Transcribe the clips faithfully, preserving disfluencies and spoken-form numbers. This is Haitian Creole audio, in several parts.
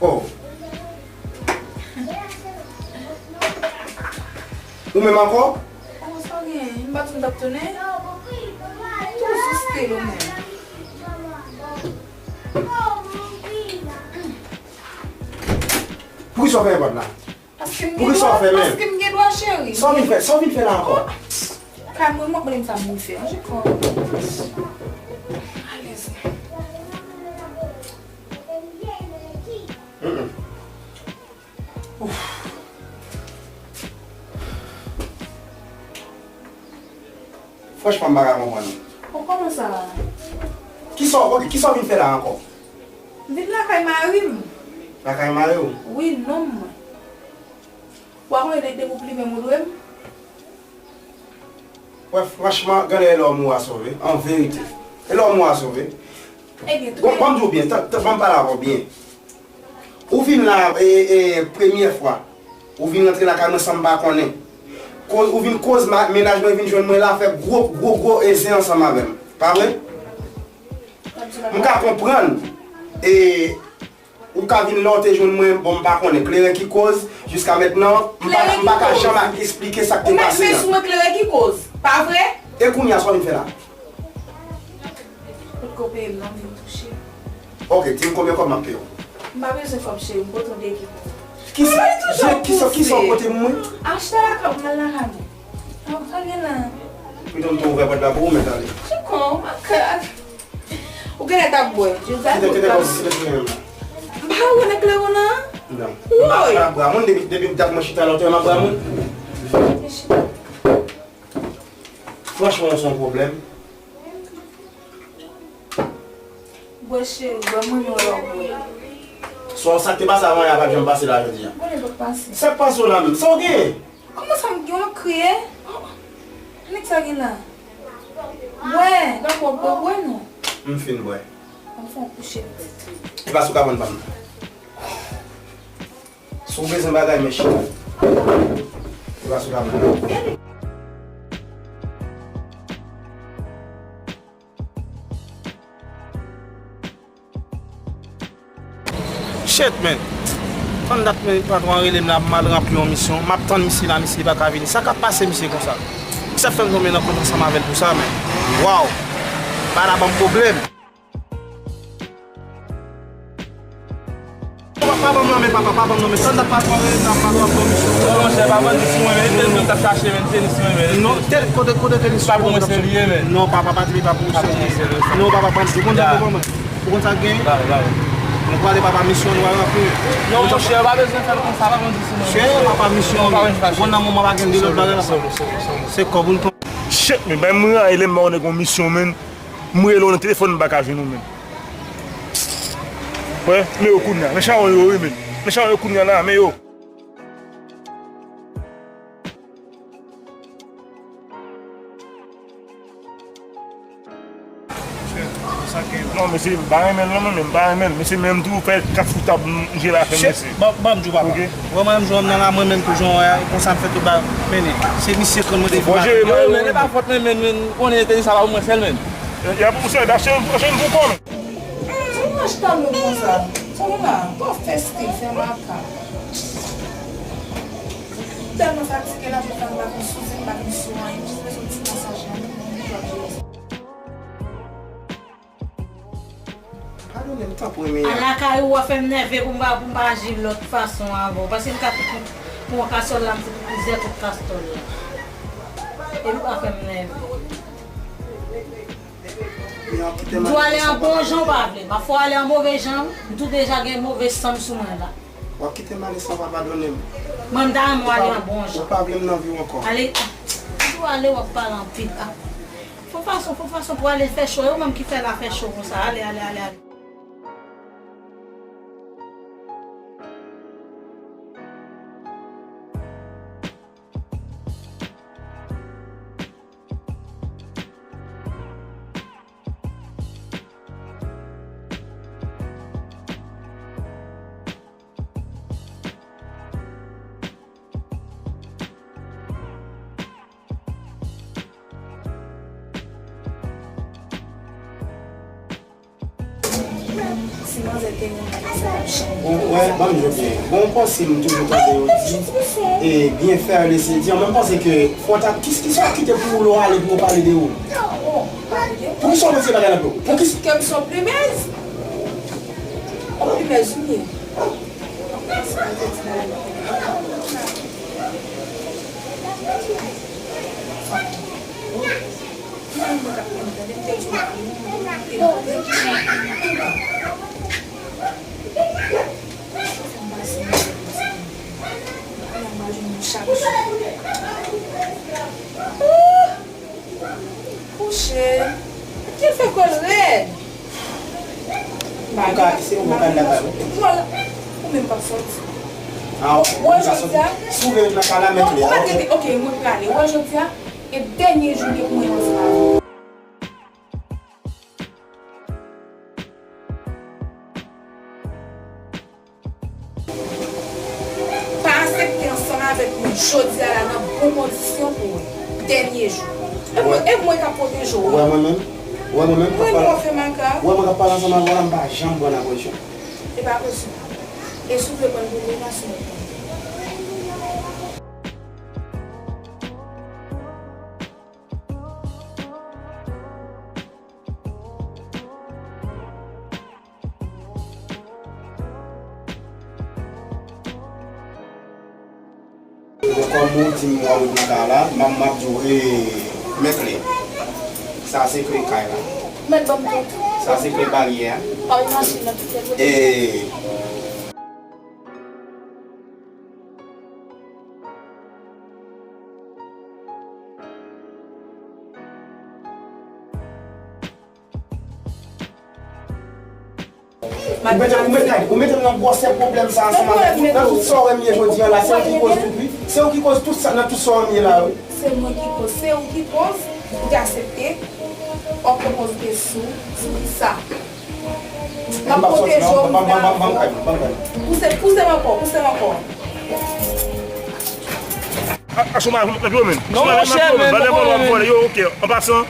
Oh. Ou menm ankò? Kòman sa gen? M pa t di m t ap tounen? Toujou stil ou menm. Poukisa w fèmen pòt la? Paske m gen dwa, paske m gen dwa, cheri. Sa w vin fè, sa w vin fè la ankò? Kay mwen, m ap mande m sa m vin fè. Manje kò. Alèz. Mm, mm. Ouf. Franchman, m pa ka konprann ou. Bon, kòman sa? Kisa w, ok, kisa w vin fè la ankò? M vin lakay mari m. Lakay mari w? Wi, nonm mwen. W a konnen depi w plimen m ou dwe m? Wè, franchman, gade e lòm ou a sove, an verite. E lòm ou a sove. Ebyen, bon, ban m di w byen, tan, tan, ban m pale avè w byen. Ou vin la, e, e, premyè fwa. Ou vin rantre lakay mwen san m pa konnen. Koz, ou vin koz ma-, mennaj mwen vin jwenn mwen la, fè gwo, gwo, gwo e zen ansanm avè m. Pa vre? M ka konprann. E, ou ka vin lè w te jwenn mwen, bon, m pa konnen kleren ki koz, jiska mentnan, m pa, m pa ka janm esplike sa k te pase a. Ou met men sou mwen, kleren ki koz, pa vre? E kounye a, sa w vin fè la? Potko peye m non, m vin touche. Ok, di m konbyen kòb m ap peye w. M pa bezwen kòb cheri, m pote yon de kilo. Kisa, kisa, kisa w pote m mwen? Achte la kòb mwen la kane. Sa gen la? Pito m te ouvè pòt la pou ou, men tande. Chiko, makak. Ou genlè t ap bwè. Kite, kite kòb, kite sou mwen menm la. M pa wè nèg klewon nan. Non. Woy! M pa bra moun, depi, depi dat mwen chita la, ou te wè m ap bra moun? Franchman, ou se yon pwoblèm. Bwè cheri, bwè, mwen menm lè w bwè. Sa, sa k te pase avan yè a p ap janm pase la jodi a. Bon, nenpòt pase. Sa k pase w la menm? Sa w genyen? Kòman sa m gen w ap kriye? Nèg sa gen la. Bwè, dakò, bwè, bwè non. M fin bwè. An fè yon kouche pitit. Epa si w ka vann pa m. Si w bezwen bagay, men chita. Epa si w ka vann. Shit, man. Tann dat, man, patwon an rele m la, m al ranpli yon misyon. M ap tann misye la, misye pa ka vini. Sa k ap pase misye konsa? Sa fè m tonbe nan kont ansanm avè l pou sa, man. Waw. Bagay la ban m pwoblèm. Pa, pa ban m nan men, papa, pa ban m nan men. Tann dat patwon an rele m la, m al ranpli yon misyon. Non, monchè, pa bandi sou mwen, men e tel moun k ap chache, men tenis mwen, men. Non, tel, kote, kote tenis? Pa pou mwen se li ye, men. Non, papa, pa di li pa pou ou se li ye. Non, papa, pa di. Ou konn sa k gen? Ou konn sa k gen? Ba, ba. Nou prale papa misyon nou al ranpli. Non, monchè, pa bezwen fè l konsa, pa bandi sou mwen. Chè, papa misyon. Ou konn nan moman pa gen de lòt bagay la. Se kòb ou l pran. Shit, men bay m rayi lè m ba yon nèg yon misyon, men. M rele w nan telefòn, m pa ka jwenn ou, men. Wè, men yo kounye a. Men chawon yo, wi, men. Men chawon yo kounye a la, men yo. Non, mesye, m pa renmen l, non, men m pa renmen l. Mesye, menm tou, fè kat foutab, m, je la fè, mesye. Ban, ban m di w, papa. Ok. Wè, mwen menm, jan m nan la, mwen menm tou, jan w wè a, konsa m fè tout bagay. Men, se misye k mande. Bon, jere, yo, men, e pa fòt mwen, men, men, konnen te sa pa pou mwen sèl, men. Y a pou sè, dache, dache, m pou kò, men. Sa w achta nou konsa? Sa w la? Bon, fè stil, fè makak. Tèlman fatige la, m pa gen sousi, m pa gen sou anyen, m jis bezwen ti masaj la, m, m, m, m, m, Padone m, tanpri, Mia. Al lakay ou, w ap fè m nève pou m pa, pou m pa aji lòt fason avè w. Paske m ka fout, pou yon kasòl la, m fout plizyè kout kastòl la. Epi w ap fè m nève. Mia, w ap kite m ale konsa, w pa padone m. M tou ale an bon jan, w pa vle. M ap fè w ale an move jan, m tou deja gen move san m sou mwen la. W ap kite m ale san w pa padone m. Mwen, m ta renmen w ale an bon jan. Ou pa vle m nan vi w ankò. Ale, m tou ale, w ap pale anpil. Fò fason, fò fason pou ale fè cho. E ou menm ki fè l a fè cho konsa. Ale, ale, ale, ale. Si manzè te renmen sa, l ap chanje. Bon, wè, ban m jwe byen. Bon, m panse m toujou tande yo di, e, byen fè, lese di. Mwen, m panse ke fò w ta, ki, ki sa w kite pou w lè w ale pou yo pale de ou? Poukisa w mete bagay nan pye w? Poukisa? Kè m se yon plimèz. Yon plimèz, wi. Kouche. Ki fè kò l rèd? Ou ka, se ou ka lakay ou? Non, ou menm k ap sòti. Ah, ok. Wè jodi a. Si w vle nan kay la, mèt li a, ok. Ok, mwen prale. Wè jodi a, e dènye jounen pou mwen ansanm avè w. Pa aksepte ansanm avèk mwen jodi a la nan bon kondisyon pou wè dènye jou. E mwen, e mwen k ap pwoteje w. Wè mwen menm? Wè mwen menm k ap pale? Mwen fè makak. Wè mwen k ap pale ansanm avè w la, m pa janm pran nan pwezyon. E pa posib. E si w vle pran pou mwen, nan sou mwen. Bon, kòm ou di m w ap ret nan kay la, m ap, m ap di w, e, men kle. Sa se kle kay la. Ou mèt ban m tout. Sa se kle baryè a. Pa gen machin nan tout lè kote. E. Ou mete, ou mete, ou mete m nan gwosè pwoblèm sa ansanm avèk ou. Nan tout sa w wè m ye jodi a la, se ou ki koz tout, wi. Se ou ki koz tout sa, nan tout sa w wè m ye la, wi. Se mwen ki koz, se ou ki koz. Ou te aksepte, w ap pwopoze te sou, sou ki sa? M ap pwoteje w, m ap fè avè w. Pouse, pouse m ankò, pouse m ankò. A, a, chomaj, m ap nan biro, men. Non, monchè, men, valè vòlò ap vòlè yo, ok. An pasan,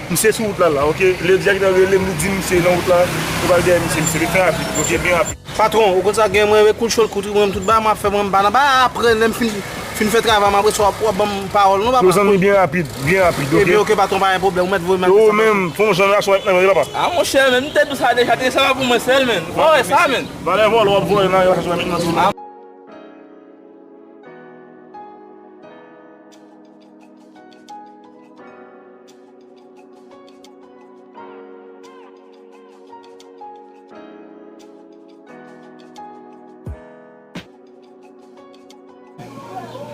misye sou wout la, la, ok. Lady a gentan rele m, li di m misye nan wout la. Yo pral dèyè misye, misye, li fè rapid, ok, byen rapid. Patwon, ou konn sa gen, mwen, kout cho, kout, mwen, tout bagay, m ap fè, mwen, m pa nan bagay, apre, lè m fin, fin fè travay m, apre sa, w ap, w ap ban m pawòl, non, papa. Yo, zanmi, byen rapid, byen rapid, ok. Ebyen, ok, patwon, pa gen pwoblèm, ou mèt voye m. Yo, menm, fè yon jan relasyon avèk nan, papa. A, monchè, men, m te di w sa deja, te sèlman pou mwen sèl, men. Ou pa wè sa, men. Valè vòlò w ap vòlè nan relasyon avèk nan, tou.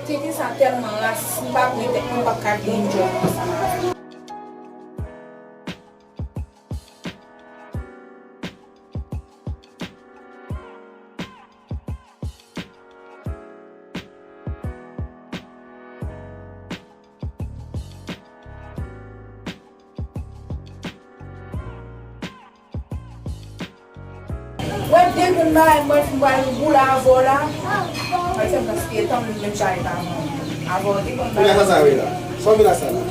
Titi sa tèlman rasis, m pa pran tèt mwen, m p ap ka gen yon djòb konsa. Mwen te konn bagay mwen fin pral boule avè w la. Mwen fè m gaspiye tan m menm jaye pa mwen. Avè w te konn bagay. Kounye a sa sa ye la? Sa w vin la sa la?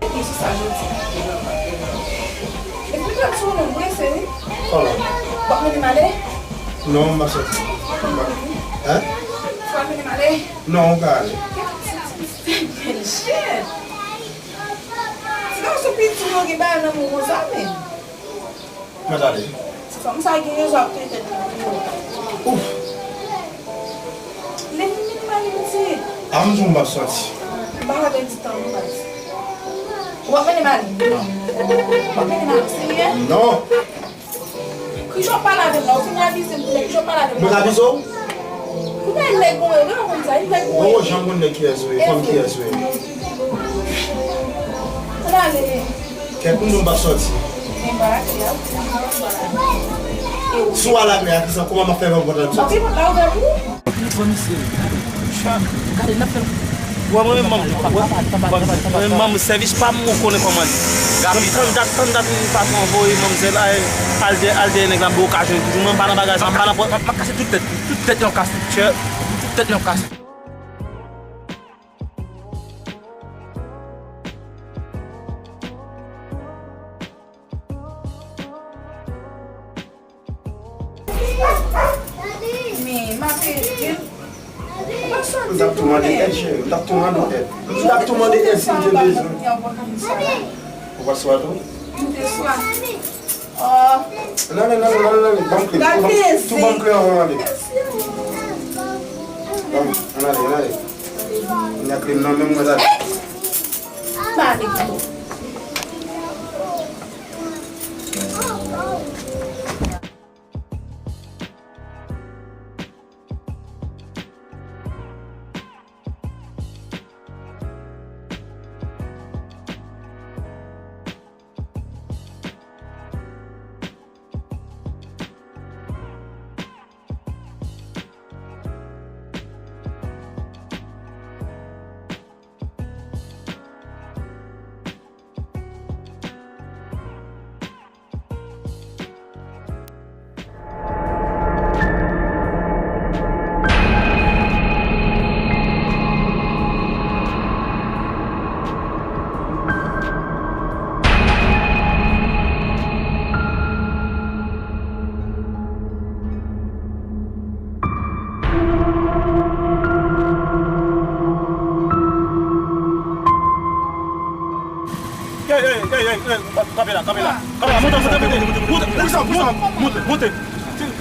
Epi sou sa jodi. Epi mwen sou nou prese wi. Kòman? W ap mennen m ale? Non, m pa sòti. Hein? W ap mennen m ale? Non, ou ka ale. Shit! Ti gason piti yo gen bagay nan men konsa, men. Mwen tande. Ti fanm sa gen rezon ap trete l pou yo. Ouf! Lè m vin mande pitit. A m di w m p ap sòti. M pa ka pèdi tan non baz. Ou p ap mennen m ale? Non. Ou p ap mennen m ale? Serye? Non. Kijan w pale avè m la? Ou fin avize m kounye a, kijan w pale avè m la? Mwen avize w? Kounye a, nèg mwen yo, gen yon konn sa, nèg mwen yo. Oh, jan m konn nèg kiyès ou ye, fanm kiyès ou ye. Ann ale. Kèt, m di w m p ap sòti. Men pa lakay la, ou fin nan swa la. Si w al lakay a, kisa, kòman m ap fè fè pòt la? Antre pòt la ouvè pou ou. Li pran misye. Gade, n ap fè l. Wè, mwen menm, manm, wè, mwen menm, manm, sèvis pa m, ou konnen kòman li. Gapi, tann dat, tann dat, m pa t anvoye manmzèl, al, al dè-, al dèyè nèg la, m ba okazyon toujou, mwen m pa nan bagay sa, m pa nan pò-, m ap kase tout tèt, tout tèt yon kase, chè, tout tèt yon kase. Men, m ap ede. Ou pa sòti tou, men. M t ap tou mande èd, cheri. M t ap tou mande èd. M t ap tou mande èd si m te bezwen. Ou pa swa tou? M te swa. Oh. Nan, nan, nan, nan, nan, nan. Ban m kle. Tou ban m, tou ban m kle anvan m ale. Ban m, ann ale, ann ale. Kounye a kle m nan men mwen, ale. M ale pito. Ey, ey, ey, ey, ey, kanpe la, kanpe la. Kanpe la, monte, monte, monte, monte, monte, monte, monte.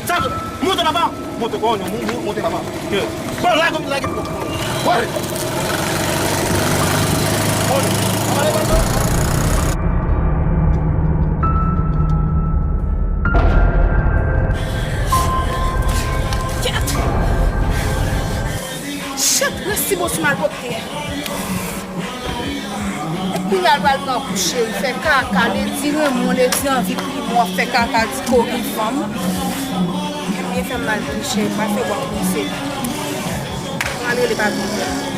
Sa, monte, papa. Monte, kò, monte, monte, papa. Bon, lage, lage. Bon. Kèt! Chat, resi bon sou malpwòpte a. Epi kounye a l pral pran kou cheri, fè kaka, Ledi renmen w, Ledi anvi primo, w ap fè kaka, di koki fanm. Ebyen fè m mal vini cheri, pa fè w ap prese. Mwen al rele papi.